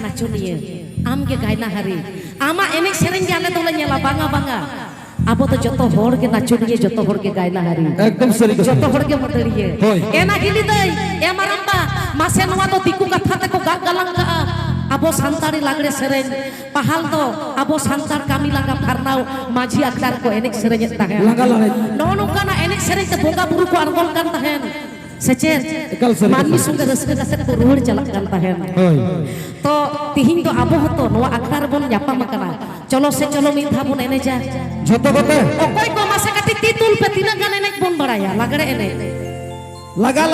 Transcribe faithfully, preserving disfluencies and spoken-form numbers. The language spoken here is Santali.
ᱱᱟᱪᱚᱱᱤᱭᱟᱹ, ᱟᱢ ᱜᱮ ᱜᱟᱭᱱᱟᱦᱟᱨᱤ᱾ ᱟᱢᱟᱜ ᱮᱱᱮᱡ ᱥᱮᱨᱮᱧ ᱜᱮ ᱟᱞᱮ ᱫᱚᱞᱮ ᱧᱮᱞᱟ᱾ ᱵᱟᱝᱟ, ᱵᱟᱝᱟ, ᱟᱵᱚ ᱫᱚ ᱡᱚᱛᱚ ᱦᱚᱲ ᱜᱮ ᱱᱟᱪᱚᱱᱤᱭᱟᱹ, ᱡᱚᱛᱚ ᱦᱚᱲ ᱜᱮ ᱜᱟᱭᱱᱟᱦᱟᱨᱤ, ᱮᱠᱫᱚᱢ ᱥᱟᱹᱨᱤ ᱠᱟᱛᱷᱟ᱾ ᱡᱚᱛᱚ ᱦᱚᱲ ᱜᱮ ᱢᱟᱹᱫᱟᱹᱲᱤᱭᱟᱹ᱾ ᱦᱳᱭ᱾ ᱮᱱᱟ ᱦᱤᱞᱤ ᱫᱟᱹᱭ, ᱮ ᱢᱟᱨᱟᱝᱵᱟ, ᱢᱟᱥᱮ ᱱᱚᱣᱟ ᱫᱚ ᱫᱤᱠᱩ ᱠᱟᱛᱷᱟ ᱛᱮᱠᱚ ᱜᱟᱜ ᱜᱟᱞᱟᱝ ᱠᱟᱜᱼᱟ᱾ ᱟᱵᱚ ᱥᱟᱱᱛᱟᱲᱤ ᱞᱟᱜᱽᱲᱮ ᱥᱮᱨᱮᱧ ᱯᱟᱦᱟᱞ ᱫᱚ ᱟᱵᱚ ᱥᱟᱱᱛᱟᱲ ᱠᱟᱹᱢᱤ ᱞᱟᱸᱜᱟ ᱯᱷᱟᱨᱱᱟᱣ ᱢᱟᱹᱡᱷᱤ ᱟᱠᱷᱲᱟ ᱨᱮᱠᱚ ᱮᱱᱮᱡ ᱥᱮᱨᱮᱧᱮᱫ ᱛᱟᱦᱮᱸᱫ᱾ ᱞᱟᱸᱜᱟ ᱞᱟᱲᱮᱡ᱾ ᱱᱚᱜᱼᱚ ᱱᱚᱝᱠᱟᱱᱟᱜ ᱮᱱᱮᱡ ᱥᱮᱨᱮᱧ ᱛᱮ ᱵᱚᱸᱜᱟ ᱵᱩᱨᱩ ᱠᱚ ᱟᱬᱜᱚᱱ ᱠᱟᱱ ᱛᱟᱦᱮᱸᱫ᱾ ᱥᱮ ᱪᱮᱫ? ᱮᱠᱟᱞ ᱥᱟᱹᱨᱤ ᱢᱟᱹᱱᱢᱤ ᱠᱟᱛᱷᱟ᱾ ᱥᱚᱸᱜᱮ ᱨᱟᱹᱥᱠᱟᱹ ᱠᱟᱛᱮ ᱠᱚ ᱨᱩᱣᱟᱹᱲ ᱪᱟᱞᱟᱜ ᱠᱟᱱ ᱛᱟᱦᱮᱸᱫ᱾ ᱦᱳᱭ᱾ ᱛᱚ, ᱛᱤᱦᱤᱧ ᱫᱚ ᱟᱵᱚ ᱦᱚᱸᱛᱚ ᱱᱚᱣᱟ ᱟᱠᱷᱲᱟ ᱨᱮᱵᱚᱱ ᱧᱟᱯᱟᱢ ᱟᱠᱟᱱᱟ᱾ ᱪᱚᱞᱚ ᱥᱮ ᱪᱚᱞᱚ ᱢᱤᱫ ᱫᱷᱟᱣ ᱵᱚᱱ ᱮᱱᱮᱡᱟ᱾ ᱡᱷᱚᱛᱚ ᱠᱚᱛᱮ᱾ ᱚᱠᱚᱭ ᱠᱚ ᱢᱟᱥᱮ ᱠᱟᱹᱴᱤᱡ ᱛᱤ ᱛᱩᱞ ᱯᱮ, ᱛᱤᱱᱟᱹᱜ ᱜᱟᱱ ᱮᱱᱮᱡ ᱵᱚᱱ ᱵᱟᱲᱟᱭᱟ ᱞᱟᱜᱽᱲᱮ ᱮᱱᱮᱡ? ᱞᱟᱜᱟ